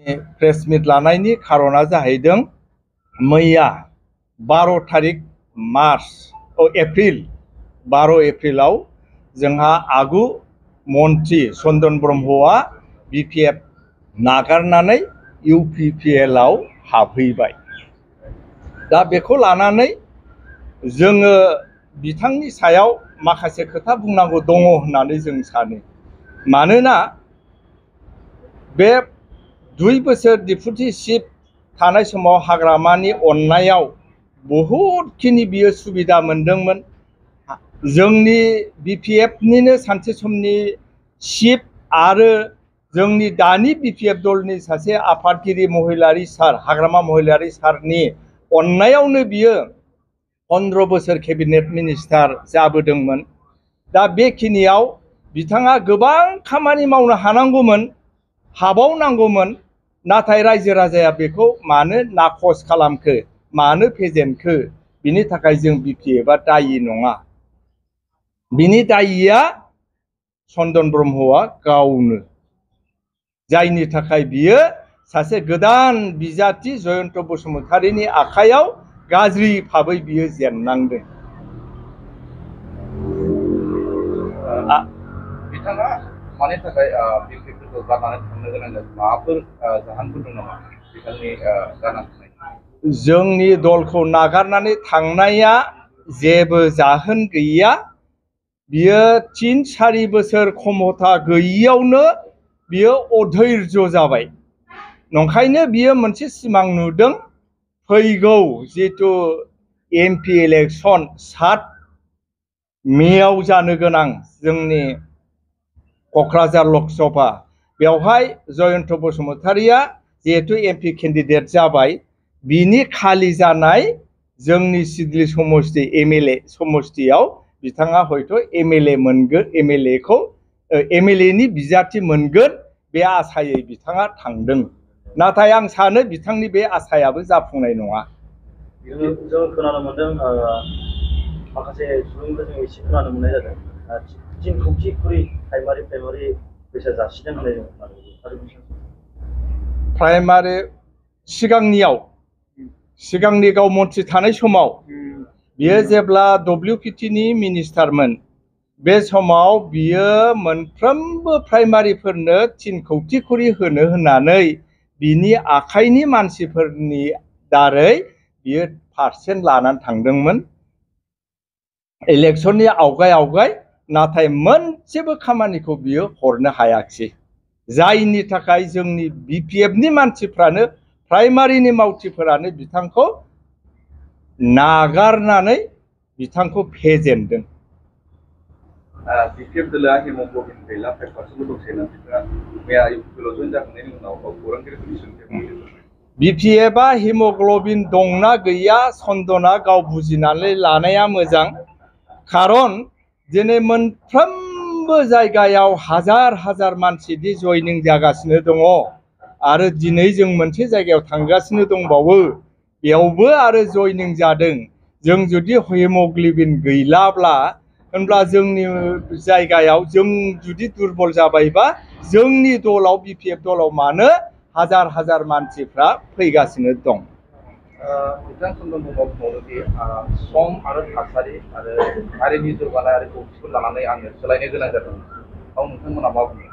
Press मिट लानायनि खारना जाहैदों मैया 12 तारिख एप्रिल 12 एप्रिलाव जोंहा आगु मन्त्रि चन्दन ब्रह्मआ बिपिएफ नागारनानै इउपिपिएल आव हाबहैबाय। दा बेखौ लानानै जोङो बिथांनि सायाव माखासे खोथा बुंनांगौ दङ होननानै जों सानो। मानोना बे 2 बोसोर डिप्युटी चिफ थानाय समाव हाग्रामानि अननायाव बहुतखिनि बियो सुबिदा मोनदोंमोन। जोंनि बिपिएफनिनो सानसे समनि चिफ आरो जोंनि दानि बिपिएफ दलनि सासे आफादगिरि महिलारी सार हाग्रामा महिलारी सारनि अननायावनो बियो 15 बोसोर केबिनेट मिनिस्टार जाबोदोंमोन। दा बेखिनियाव बिथाङा गोबां खामानि मावनो हानांगौमोन, हाबावनांगौमोन, नाथाय रायजो राजाया बेखौ मानो नाखस खालामखो, मानो फेजेनखो, बिनि थाखाय जों बिपिएफआ दायि नङा। बिनि दायिया चन्दन ब्रह्मआ गावनो, जायनि थाखाय बियो सासे गोदान बिजाथि जयन्त बसुमतारीनि आखायाव गाज्रि भाबै बियो जेननांदों। बिथाङा मानि थाखाय बिपिएफखौ गारनानै थांनो गोनां जादों? माबाफोर जाहोनफोर दं नामा बिथांनि गारना थांनायनि? जोंनि दलखौ नागारनानै थांनाया जेबो जाहोन गैया। बियो 3-4 बोसोर क्षमता गैयियावनो बियो अधैर्य जाबाय। नंखायनो बियो मोनसे सिमां नुदों, फैगौ जितु एमपि इलेक्शन 7 मेआव जानो गोनां जोंनि क'क्राझार लकसभा, बेवहाय जयन्त बसुमतारीया जिहेतु एमपि केन्डिडेट जाबाय, बिनि खालि जानाय जोंनि सिडली समष्टि एमएलए समष्टियाव बिथाङा हयथ' एमएलए मोनगोन, एमएलएनि बिजाथि मोनगोन बे आसायै बिथाङा थांदों। नाथाय आं सानो बिथांनि बे आसायाबो जाफुंनाय नङा। जों खोनानो मोनदों, माखासे सुबुंफोर जों एसे खोनानो मोननाय जादों 3 कौटि खुरि प्राइमारि फैसा जासिदों होननाय जों खोनादों। प्राइमारि सिगांनि गाव मन्थ्रि थानाय समाव बियो जेब्ला डब्लिउपिटिनि मिनिस्टारमोन, बे समाव बियो मोनफ्रोमबो प्राइमारिफोरनो 3 कौटि खुरि होनो होननानै बिनि आखाइनि मानसिफोरनि दारै बियो पारसेन्ट लानानै थांदोंमोन इलेक्शननि आवगाय, नाथाय मोनसेबो खामानिखौ बियो हरनो हायाखिसै। जायनि थाखाय जोंनि बिपिएफनि मानसिफ्रानो, प्राइमारिनि मावथिफोरानो बिथांखौ नागारनानै बिथांखौ फेजेनदों। बिपिएफ दला हिमग्ल'बिन गैला 5% दंसैना बिथाङा मैया इउपिपिएलआव जइन जाखांनायनि उनाव खौरांगिरिफोरनि सोंथियाव बिपिएफआ हिमग्ल'बिन दंना गैया चन्दना गाव बुजिनानै लानाया मोजां। खारन दिनै मोनफ्रोमबो जायगायाव हाजार मानसि जयनिं जागासिनो दङ, आरो दिनै जों मोनसे जायगायाव थांगासिनो दंबावो, बेयावबो आरो जयनिं जादों। जों जुदि हिमग्ल'बिन गैलाब्ला होनब्ला जोंनि जायगायाव जों जुदि दुरबल जाबायबा जोंनि दलाव बिपिएफ दलाव मानो हाजार मानसिफ्रा फैगासिनो दं। बिथां चन्दन ब्रह्मआ बुंबावदोंदि सम आरो थासारि आरो हारिनि जौगानाय आरो खौसेथिखौ लानानै आङो सोलायनो गोनां जादों। नोंथांमोना मा बुङो?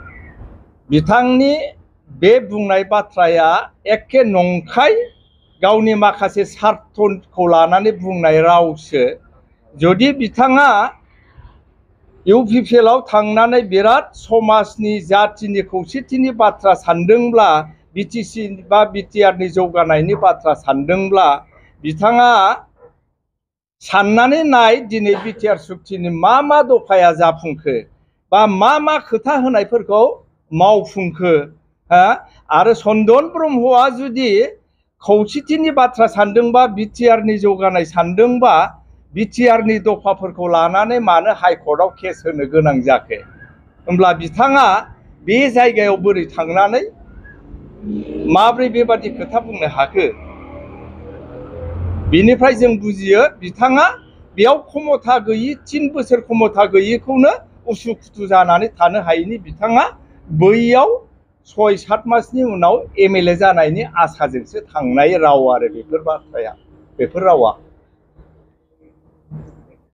बिथांनि बे बुंनाय बाथ्राया एखे नंखाय, गावनि माखासे सार्थखौ लानानै बुंनाय रावसो। जुदि बिथाङा इउपिपिएलआव थांनानै बिराद समाजनि जातिनि खौसेथिनि बाथ्रा सानदोंब्ला, बिटिसि बा बिटिआरनि जौगानायनि बाथ्रा सानदोंब्ला, बिथाङा साननानै नाय दिनै बिटिआर सुक्तिनि मा दफाया जाफुंखो, बा मा खोथा होनायफोरखौ मावफुंखो। आरो चन्दन ब्रह्मआ जुदि खौसेथिनि बाथ्रा सानदोंबा, बिटिआरनि जौगानाय सानदोंबा, बिटिआरनि दफाफोरखौ लानानै मानो हाइकर्टआव केस होनो गोनां जाखो? होमब्ला बिथाङा बे जायगायाव बोरै थांनानै माब्रै बेबादि खोथा बुंनो हाखो? बिनिफ्राय जों बुजियो बिथाङा बेयाव क्षमता गैयि, 3 बोसोर क्षमता गैयिखौनो उसुखुथु जानानै थानो हायैनि बिथाङा बैयाव 6-7 मासनि उनाव MLA जानायनि आसाजोंसो थांनाय राव आरो बेफोर बाथ्राया, बेफोर रावा।